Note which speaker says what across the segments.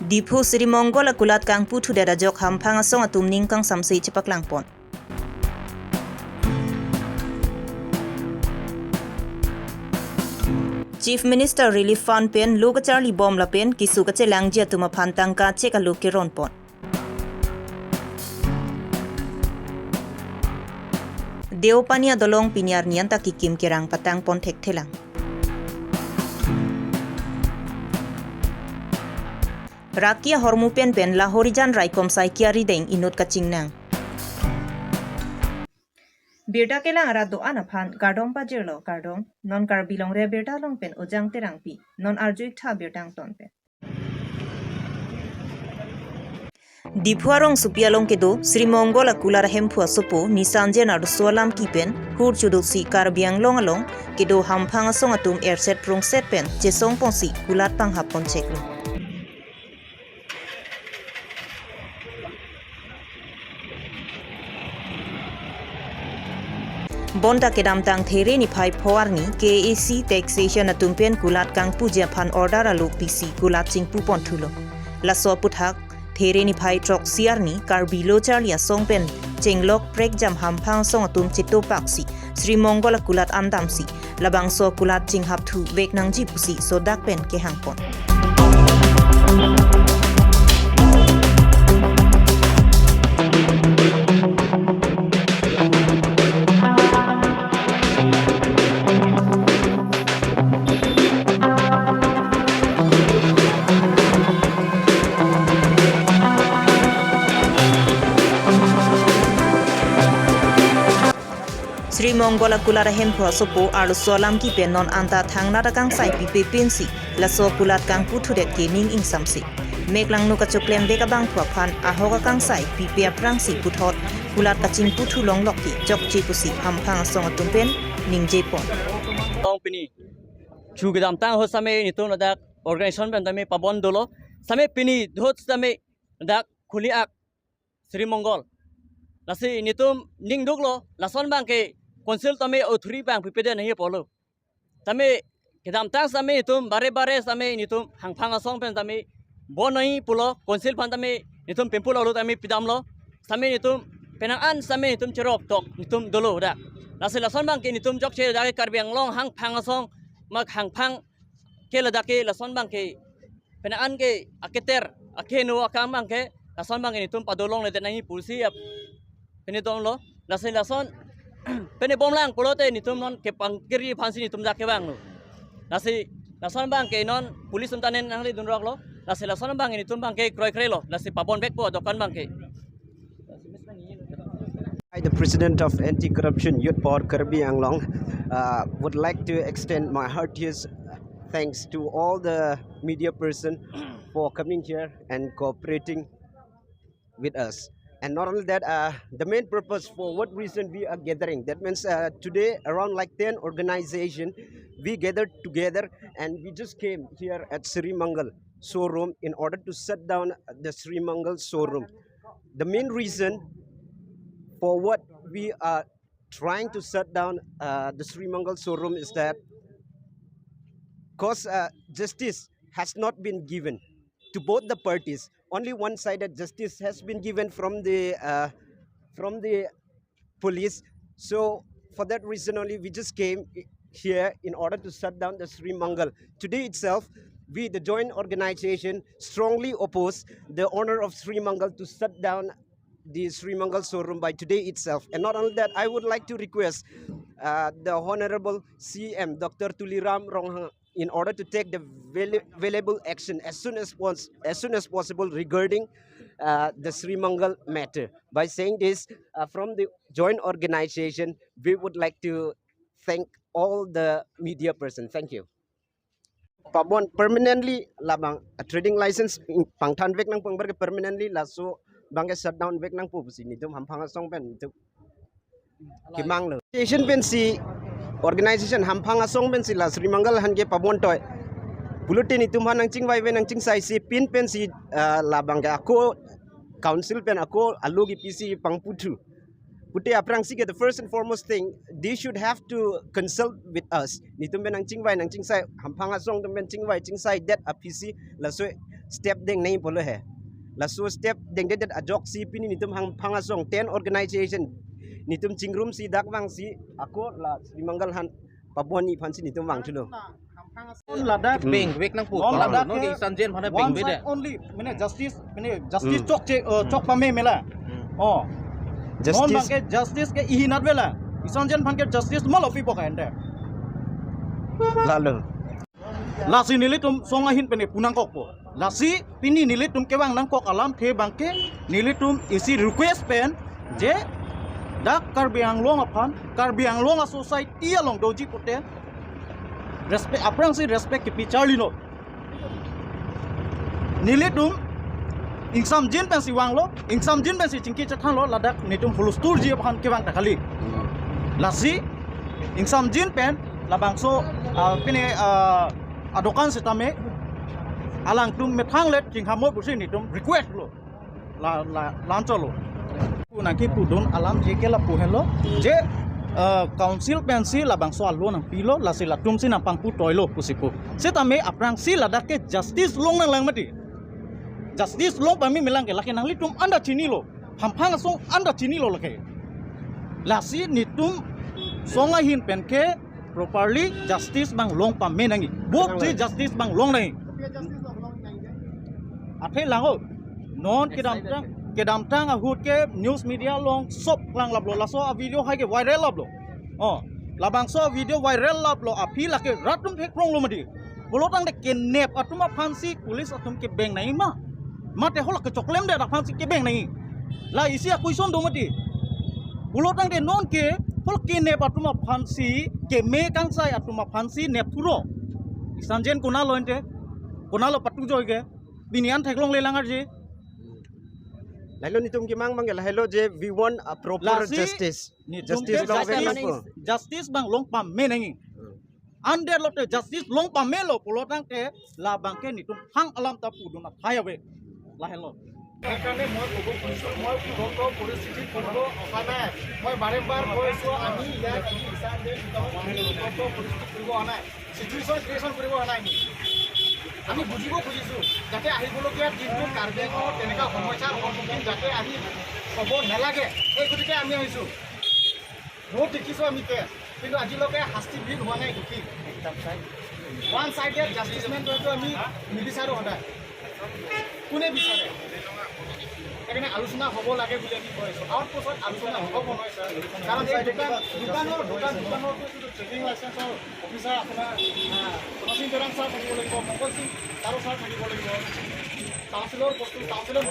Speaker 1: Diphu Srimongol kulat kangpu thudera jok hamphang asong atum ningkang samsi chepaklang pon. Chief Minister Relief Fund pen luka Charlie bom la pen kisu ka chelang jia tuma phantang ka cheka lu ke ron pon. Deopania dolong piniar nianta kikim kerang patang pon thek thelang. Rakia hormu pen pen lahorijan raikom sai kiari deng inut kachingnang. Birda kelang ara do ana phan gardong pa jirlo gardong non kar bilong re birda long pen ojang terang pi non arjuik tha birdang ton pen. Diphuarong supialong kedo Srimongol kular hemphua sopo nisanje naru solam kipen hur chudusi karbiang long along kedo hamphang asong atum airset prong set pen chesong ponsi kulat pang hapon cheklo. Bonda kedam tang there ni phai phoarni KAC taxation atumpen kulat kang puja phan order alu PC kulat chingpu pon thulo. Laso puthak there ni phai trok siarni karbilo charlia songpen chenglok prek jam hamphang song atum chito paksi Srimongol kulat andamsi labangso kulat chinghap thu veknang ji pusi sodak pen ke hangpon. Srimongol kulara hemphua sopo aru solam ki pe non anta thangna kang sai pi pe pensi laso kulat kang puthuret ke ning ing samsi meklang nu ka choklem be ka bang phua phan ahoga kang sai pi pe aprang si puthot kulat ka ching puthu long lok ki chok chi pusi hamphang song tumpen ning je pon
Speaker 2: tong pini chu gedam tang ho same ni tum dak organization ben tame pabon dolo same pini dhot same dak khuli ak Srimongol lasi nitum ning duklo lason bang ke council tame authority bang pipede nahi polo tame kedam tang same nitum bare bare same nitum hangphang asong pen tame bo nahi pulo council phan tame nitum pempul alo tame pidamlo same nitum penang an same nitum cherok tok nitum dolo da lasi lason bang ke nitum jok che da ke karbiang long hangphang asong mak hangphang ke la da ke lason bang ke penang an ke aketer akeno akam bang ke lason bang ke nitum padolong le nahi pulsi pene dong lo lasi lason pene bomlang polote nitum non ke pangkiri phansi nitum jak ke bang lo lasi lason bang ke non police umtanen nang le dunrok lo lasi lason bang nitum bang ke kroi kroi lo lasi pabon bek po dokan bang ke.
Speaker 3: I, the president of Anti-Corruption Youth Board Karbi Anglong, would like to extend my heartiest thanks to all the media person for coming here and cooperating with us. And not only that, the main purpose for what reason we are gathering, that means today around like 10 organization, we gathered together and we just came here at Srimangal showroom in order to shut down the Srimangal showroom. The main reason for what we are trying to shut down the Srimangal showroom is that cause justice has not been given to both the parties. Only one-sided justice has been given from the police. So for that reason only, we just came here in order to shut down the Srimangal. Today itself, we, the joint organization, strongly oppose the owner of Srimangal to shut down the Srimangal showroom by today itself. And not only that, I would like to request the Honorable CM, Dr. Tuliram Ronghang, in order to take the valuable action as soon as possible regarding the Srimangal matter. By saying this, from the joint organization, we would like to thank all the media person. Thank you. Pabon permanently labang a trading license pangthan vek nang pangbar permanently laso bangke shutdown vek nang pupusi ni tum hamphang song pen tu kimang lo station pen si organization hamphang asong pen si la Srimangal han ke pabon toy pulutin itum han nang ching vai nang ching sai si pin pen si la bangke ako council pen ako alugi PC pangputhu pute aprang si ke the first and foremost thing they should have to consult with us nitum pen nang ching vai nang ching sai hamphang asong tum pen ching vai ching sai that a PC la so Step deng nei polo he la so step deng det ajok si pini nitum hang phanga song 10 organization nitum chingrum si dak wang si ako la Sri Mangal han paboni phan si nitum wang thulo.
Speaker 4: Ladakh
Speaker 5: Beng bek nang pu
Speaker 4: Non Ladakh
Speaker 5: no ki sanjen phane
Speaker 4: one
Speaker 5: beng be de
Speaker 4: side only mane justice, mane justice chok che chok pame mela oh non
Speaker 3: justice
Speaker 4: bangke justice ke ihi nat bela isanjen phan ke justice mal opi poka ende.
Speaker 3: Lalo.
Speaker 4: Lasi nili tum songa hin pene punang kok po lasi pini nili tum kewang nang kok alam the bangke nili tum isi request pen je dak Karbi Anglong aphan Karbi Anglong society along doji pote respect aprang si respect ki charli no nili tum ingsam jin pen si wang lo ingsam jin pen si chingki chathan lo Ladakh nitum hulustur ji aphan kewang takali lasi ingsam jin pen labangso pine adokan sitame alang tum methang let jinghamo busi nitum request lo la la lancholo nangki pudun alam je ke la puhelo je council pensi labangso allo nang pilo lasi latum si nang pangpu toilo pusipu sitame aprang si Ladakh ke justice long nang lang mati justice long pami milang ke laki nang litum anda chini lo phampang song anda chini lo lake lasi nitum songa hin pen ke properly justice bang long pa me nangi bok ji justice bang long nangi athe lango non ke dam tang a hut ke news media long sop lang lablo laso a video hai ke viral lablo oh labang so video viral lablo a phi lake ratum thek rong lo madi bolo tang de ke nep atuma phansi police atum ke beng nai ma mate hol ke choklem de phansi ke beng nai la isi a question do mati bolo tang de non ke hol ke nep atuma phansi ke me kang sai atuma phansi nep thuro isanjen kona lointe kona lo patu joy ke binian theklong le langar ji.
Speaker 3: Lalo nitum ki mang bang hello je we want a proper
Speaker 4: Lasi,
Speaker 3: justice.
Speaker 4: Nitum
Speaker 3: justice
Speaker 4: ke
Speaker 3: long
Speaker 4: justice,
Speaker 3: very
Speaker 4: justice bang long pam me nangi under lote justice long pam me lo pulotang ke la bang ke nitum hang alam ta puduna thayabe la hello.
Speaker 6: সেইকাৰণে মই ক'ব খুজিছোঁ, মই উন্নত পৰিস্থিতিত কৰিব অহা নাই। মই বাৰে বাৰ কৈছোঁ, আমি ইয়াত উন্নত পৰিস্থিতি কৰিব অহা নাই, চিটুৱেশ্যন ক্ৰিয়েশ্যন কৰিব অহা নাই। আমি বুজিব খুজিছোঁ যাতে আহিবলগীয়া দিনটোত কাৰ্বি আংলঙত তেনেকুৱা সমস্যাৰ সন্মুখীন যাতে আমি হ'ব নালাগে, সেই গতিকে আমি আহিছোঁ। বহুত দেখিছোঁ আমি কেছ, কিন্তু আজিলৈকে শাস্তিবিহীন হোৱা নাই দোষী। ওৱান চাইডেড জাষ্টিছমেণ্টটো আমি নিবিচাৰোঁ সদায়, কোনে বিচাৰে? সেইকাৰণে আলোচনা হ'ব লাগে বুলি আমি কৈ আছোঁ। আউটপোষ্টত আলোচনা হ'ব নহয় ছাৰ, কাৰণ এই দোকান দোকানৰ দোকান দোকানৰতো ট্ৰেডিং লাইচেঞ্চৰ অফিচাৰ আপোনাৰ ধনসিং দৰাং ছাৰ থাকিব লাগিব, মংগল সিং তাৰো ছাৰ থাকিব লাগিব, কাউন্সিলৰ বস্তু কাউন্সিলৰ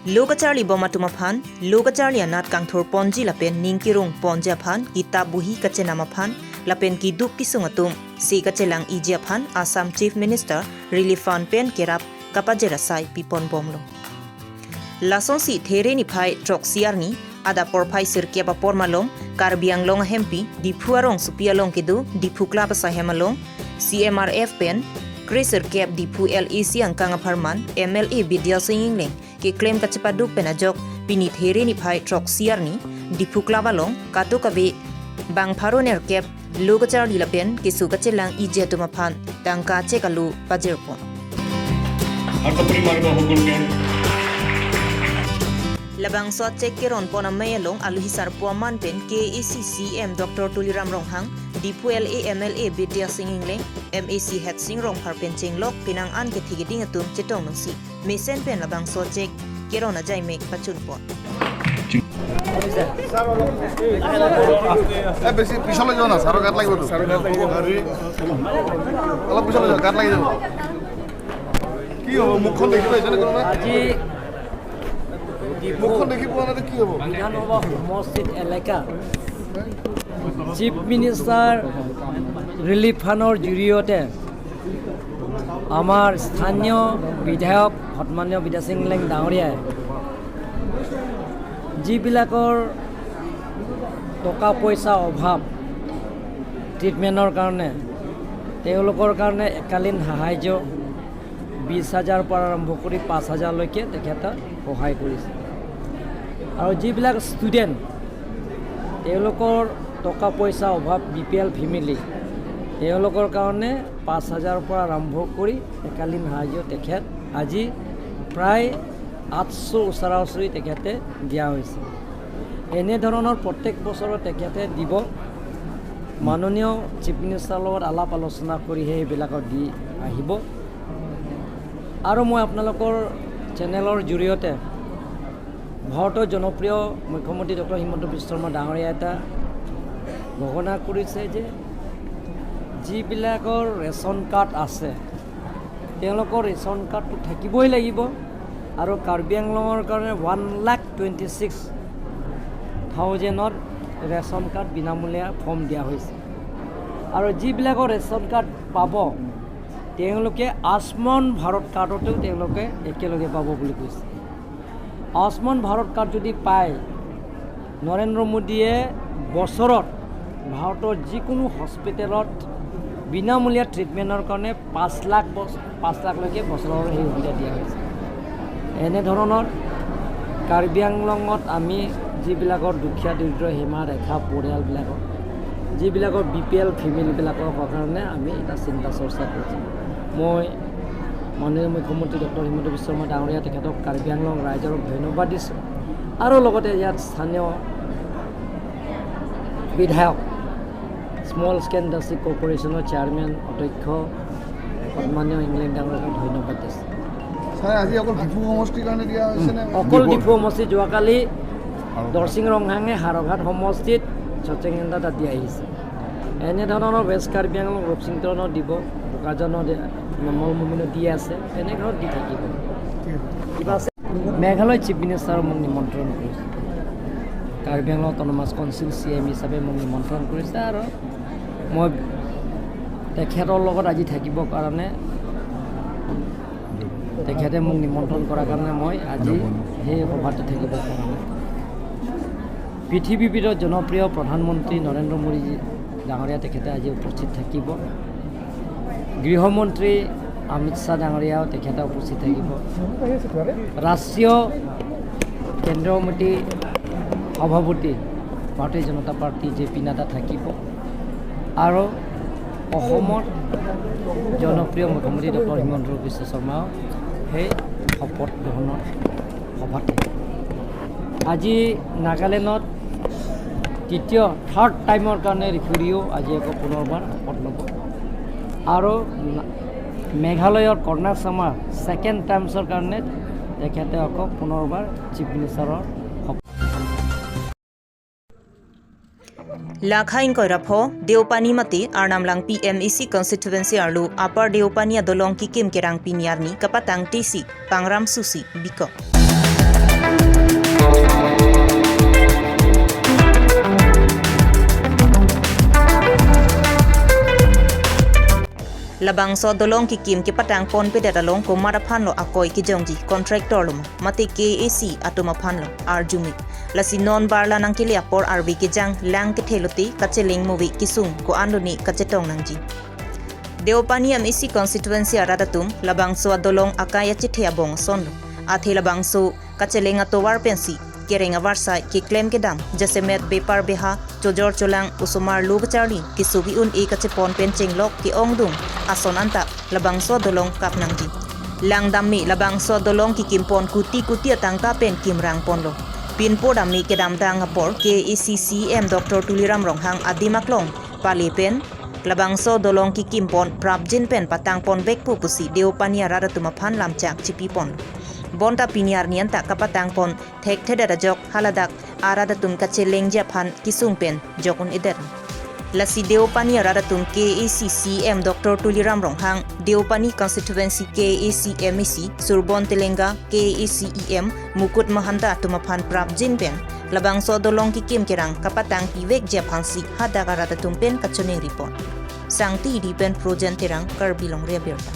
Speaker 1: Lokacharli bomatuma phan lokacharli anat kangthor ponji lapen ningkirung ponja phan kitab buhi kachenama phan lapen ki duk kisungatum si kachelang ijia phan Assam Chief Minister Relief Fund pen kerap kapajera sai pipon bomlo lason si there ni phai trok siar ni ada por phai sir kia ba por malong Karbi Anglong hempi diphuarong supialong kidu diphukla pa sa hemalong CMRF pen Kreser Cap Diphu LEC angkang pharman MLA Vidya Singh Ingleng ke claim kachepaduk penajok pini there ni phai trok siar ni Diphu klabalong kato kabe bang pharoner cap lokachar lilapen ke sukachelang ije tumaphan tangka chekalu pajerpon. Labang so check keron pona mayalong aluhisar puaman pen KACCM Dr. Tuliram Ronghang Diphu LA MLA Vidya Singh Ingleng MAC Head Singh Rong Phar pen Chenglok pinang an ke thigiding atum chetong nungsi mesen pen labang so check keron ajai mek pachun pon.
Speaker 7: বেছি পিছলৈ যোৱা না, ছাৰৰ গাত লাগিবতো। অলপ পিছলৈ যোৱা, গাত লাগি যাব। কি হ'ব? মুখখন দেখি পাইছেনে কোনোবাই?
Speaker 8: আজি
Speaker 7: মুখখন দেখি পোৱা নাই, কি হ'ব?
Speaker 8: বিধানসভা সমষ্টিত এলেকা চিফ মিনিষ্টাৰ ৰিলিফ ফাণ্ডৰ জৰিয়তে আমাৰ স্থানীয় বিধায়ক সন্মানীয় বিদ্যাসিং লেং ডাঙৰীয়াই যিবিলাকৰ টকা পইচা অভাৱ ট্ৰিটমেণ্টৰ কাৰণে, তেওঁলোকৰ কাৰণে একালীন সাহাৰ্য 20,000 পৰা আৰম্ভ কৰি 5,000লৈকে তেখেতে সহায় কৰিছে। আৰু যিবিলাক ষ্টুডেণ্ট, তেওঁলোকৰ টকা পইচা অভাৱ, বি পি এল ফেমিলি তেওঁলোকৰ কাৰণে 5000ৰ পৰা আৰম্ভ কৰি একালীন সাহায্য তেখেত আজি প্ৰায় 800 ওচৰা ওচৰি তেখেতে দিয়া হৈছে। এনেধৰণৰ প্ৰত্যেক বছৰত তেখেতে দিব। মাননীয় চিফ মিনিষ্টাৰৰ লগত আলাপ আলোচনা কৰি সেইবিলাকত দি আহিব। আৰু মই আপোনালোকৰ চেনেলৰ জৰিয়তে ভাৰতৰ জনপ্ৰিয় মুখ্যমন্ত্ৰী ডক্টৰ হিমন্ত বিশ্ব শৰ্মা ডাঙৰীয়া এটা ঘোষণা কৰিছে যে যিবিলাকৰ ৰেচন কাৰ্ড আছে তেওঁলোকৰ ৰেচন কাৰ্ডটো থাকিবই লাগিব আৰু কাৰ্বি আংলঙৰ কাৰণে 1,26,000 ৰেচন কাৰ্ড বিনামূলীয়া ফৰ্ম দিয়া হৈছে। আৰু যিবিলাকৰ ৰেচন কাৰ্ড পাব তেওঁলোকে আয়ুষ্মান ভাৰত কাৰ্ডতো তেওঁলোকে একেলগে পাব বুলি কৈছে। আয়ুষ্মান ভাৰত কাৰ্ড যদি পায়, নৰেন্দ্ৰ মোদীয়ে বছৰত ভাৰতৰ যিকোনো হস্পিটেলত বিনামূলীয়া ট্ৰিটমেণ্টৰ কাৰণে 5 লাখলৈকে বছৰৰ সেই সুবিধা দিয়া হৈছে। এনেধৰণৰ কাৰ্বি আংলঙত আমি যিবিলাকৰ দুখীয়া দৰিদ্ৰ সীমা ৰেখা পৰিয়ালবিলাকৰ, যিবিলাকৰ BPL ফেমিলিবিলাকৰ কাৰণে আমি এটা চিন্তা চৰ্চা কৰিছোঁ। মই মাননীয় মুখ্যমন্ত্ৰী ডক্টৰ হিমন্ত বিশ্ব শৰ্মা ডাঙৰীয়া তেখেতক কাৰ্বি আংলং ৰাইজৰক ধন্যবাদ দিছোঁ। আৰু লগতে ইয়াত স্থানীয় বিধায়ক, স্মল স্কেল ইণ্ডাষ্ট্ৰী কৰ্পৰেশ্যনৰ চেয়াৰমেন অধ্যক্ষ সন্মানীয় ইংলেণ্ড ডাঙৰীয়াক ধন্যবাদ দিছোঁ। অকল ডিফু সমষ্টি, যোৱাকালি দৰচিং ৰংহাঙে হাৰঘাট সমষ্টিত চচেঙেন্দা তাত দি আহিছে। এনেধৰণৰ ৱেষ্ট কাৰ্বি আংলং ৰূপসিংটনত দিব, বোকাজানত নমল মুমিনো দি আছে, এনেধৰণৰ দি থাকিব। কিবা আছে? মেঘালয় চিফ মিনিষ্টাৰক মোক নিমন্ত্ৰণ কৰিছে, Karbi Anglong autonomous council CM হিচাপে মোক নিমন্ত্ৰণ কৰিছে আৰু মই তেখেতৰ লগত আজি থাকিবৰ কাৰণে, তেখেতে মোক নিমন্ত্ৰণ কৰাৰ কাৰণে মই আজি সেই সভাটো থাকিব পৰা নাই। পৃথিৱীৰ ভিতৰত জনপ্ৰিয় প্ৰধানমন্ত্ৰী নৰেন্দ্ৰ মোদী ডাঙৰীয়া তেখেতে আজি উপস্থিত থাকিব। গৃহমন্ত্ৰী অমিত শ্বাহ ডাঙৰীয়াও তেখেতে উপস্থিত থাকিব। ৰাষ্ট্ৰীয় কেন্দ্ৰীয় সমিতি সভাপতি ভাৰতীয় জনতা পাৰ্টি জে পি নাড্ডা থাকিব আৰু অসমত জনপ্ৰিয় মুখ্যমন্ত্ৰী ডক্টৰ হিমন্ত বিশ্ব শৰ্মাও সেই শপত গ্ৰহণৰ সভাত থাকিব। আজি নাগালেণ্ডত তৃতীয় থাৰ্ড টাইমৰ কাৰণে ৰিফেৰিও আজি আকৌ পুনৰবাৰ শপত ল'ব আৰু মেঘালয়ৰ কৰ্ণাট শৰ্মা ছেকেণ্ড টাইমছৰ কাৰণে তেখেতে আকৌ পুনৰবাৰ chief মিনিষ্টাৰৰ
Speaker 1: Lakhain koirapho Deopani mate Arnamlang PMEC constituency arlu Upper Deopani adolong kikim kerang piniarni kapatang TC Pangram Susi Biko. Labang so dolong kikim ke patang pon pe dalong ko maraphan lo akoi ki jongji contractor lo mate KAC atoma phan lo arjumi lasi non barla nang kile apor RB ke jang lang ke theloti kacheling movie kisung ko andoni kachetong nangji Deopani MEC constituency aradatum labang so dolong akaya chithia bong son lo athe labang so kacheling atowar pensi kerenga varsa ki claim ke dam jase met bepar beha chojor cholang usumar lug charli ki subi un e kache pon pen chenglok ki ongdung ason anta labang so dolong kapnangji lang dammi labang so dolong ki kimpon kuti kuti atangka pen kimrang ponlo pinpo dammi ke dam dang apor KECCM Dr. Tuliram Ronghang adimaklong pali pen labang so dolong ki kimpon prabjin pen patang pon bekpu pusi Deopania radatuma phan lamchak chipi pon bonta piniar nianta kapatang pon thek thedara jok haladak aradatum kache lengja phan kisung pen jokun eder lasi Deopani aradatum KACCM Dr. Tuliram Ronghang Deopani constituency KAC MEC Surbon Telenga KACEM Mukut Mahanta tumaphan prabjin pen labang so dolong ki kim kerang kapatang piwek ja phansi hadak aradatum pen kachone report sangti dipen projen terang karbilong rebirta.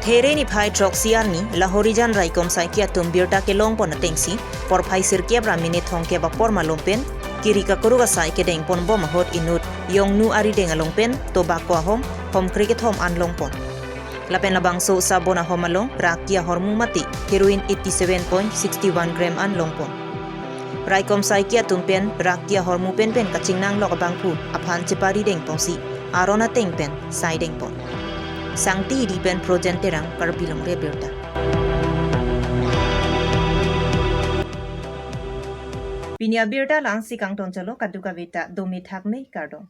Speaker 1: Thereni phai troxiarni lahorijan raikom saikia tumbirta ke longpon tengsi por phai sirkia bramine thongke ba por malompen Kiri ka koru ka sai ke deng pon bom hot inut yong nu ari deng along pen tobacco ahom hom cricket hom an long pon. Lapen labang so sabona hom along rakia hormu mati heroin 87.61 gram an long pon. Raikom sai kia tumpen rakia hormu pen pen kaching nang lok bangpu aphan chepari deng pongsi arona teng pen sai deng pon. Sangti di pen projen terang karbilong re berta. Pinia birta lang sikang tonchalo kaduka beta domi thakme kardong.